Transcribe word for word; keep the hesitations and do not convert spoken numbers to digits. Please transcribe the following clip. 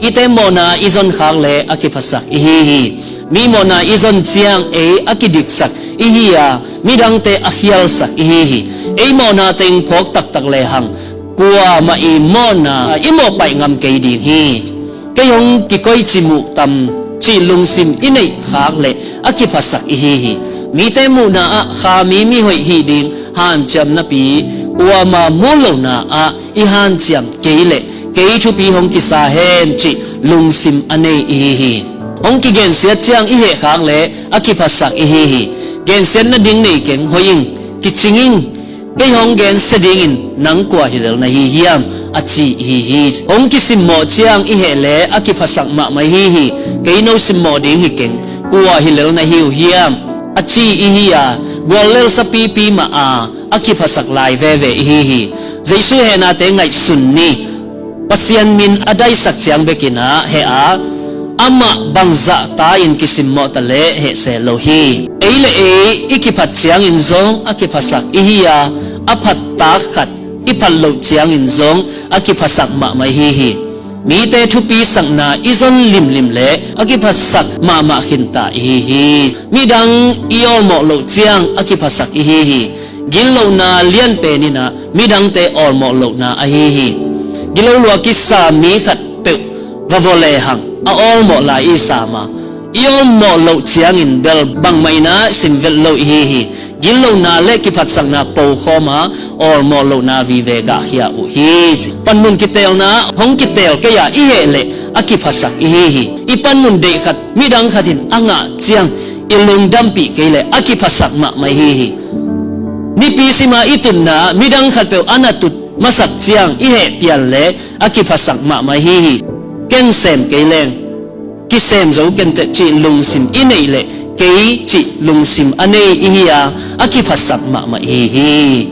Mite mawhna i zonkhak le a kiphasak i hi hi. Mi mawhna i zon ciang ei a kidiksak i hi a, midangte a khialsak i hi hi. Ei mawhna teng phawk taktak lehang kuamah i mawhna i mawhpaih ngam kei ding hi. Kei hong kikoici muh tam cih lungsim i neihkhak le a kiphasak i hi hi. Mite muhna ah kha mi mihoih hih ding hanciam napi, kuama mu lohna ah i hanciam kei leh kei thupi hong kisa hen cih lungsim a nei i hi hi. Hong kigensiat ciang i hehkhak le a kiphasak i hi hi. Gensiat nading nei keng, hoih ing, kicing ing. Kei hong gensia dingin nang kua hi lel na hi hiam, a ci i hi hi. Hong kisimmawh ciang i heh le a kiphasak mahmah i hi hi. Kei no simmawh ding hi keng, kua hi lel na hi uh hiam, a ci i hi a, guallelsa pipi mah a a kiphasak lai veve i hi hi. Jesu hehnate ngaihsun ni. Pasian min a daisak ciang bekin ah heh a, amah bangzah ta-in kisimmawh ta leh heh se lo hi. Ei le ei i kiphat ciangin zong a kiphasak i hi a, a phattak khat i phat loh ciangin zong a kiphasak mahmah i hi hi. Mite thupi sakna i zon limlim le a kiphasak mahmah khinta i hi hi. Midang i awlmawh loh ciang a kiphasak i hi hi. Gitlohna lianpen in ah midangte awlmawh lohna ahi hi. Gilo lua kisa mi khatpeuh va vawh lehang a awlmawh lai i sam a, i awlmawh loh ciangin bel bangmah in ah simvet lo i hi hi. Gitlohna le kiphatsakna pokhawm a, awlmawh lohna vive gahkhia uh hi ci. Panmun kiteelna hong kiteel kei a i heh leh a kiphasak i hi hi. I panmun deih khat midang khat in a ngah ciang i lungdampih kei leh a kiphasak mahmah i hi hi. Nipi sima i tutna midang khatpeuh a na tut masak ciang i heh pian leh a kiphasak mahmah i hi hi. Ken sem kei leng kisem zo kenteh cih lungsim i neih leh kei cih lungsim a nei i hi a, a kiphasak mahmah i hi hi.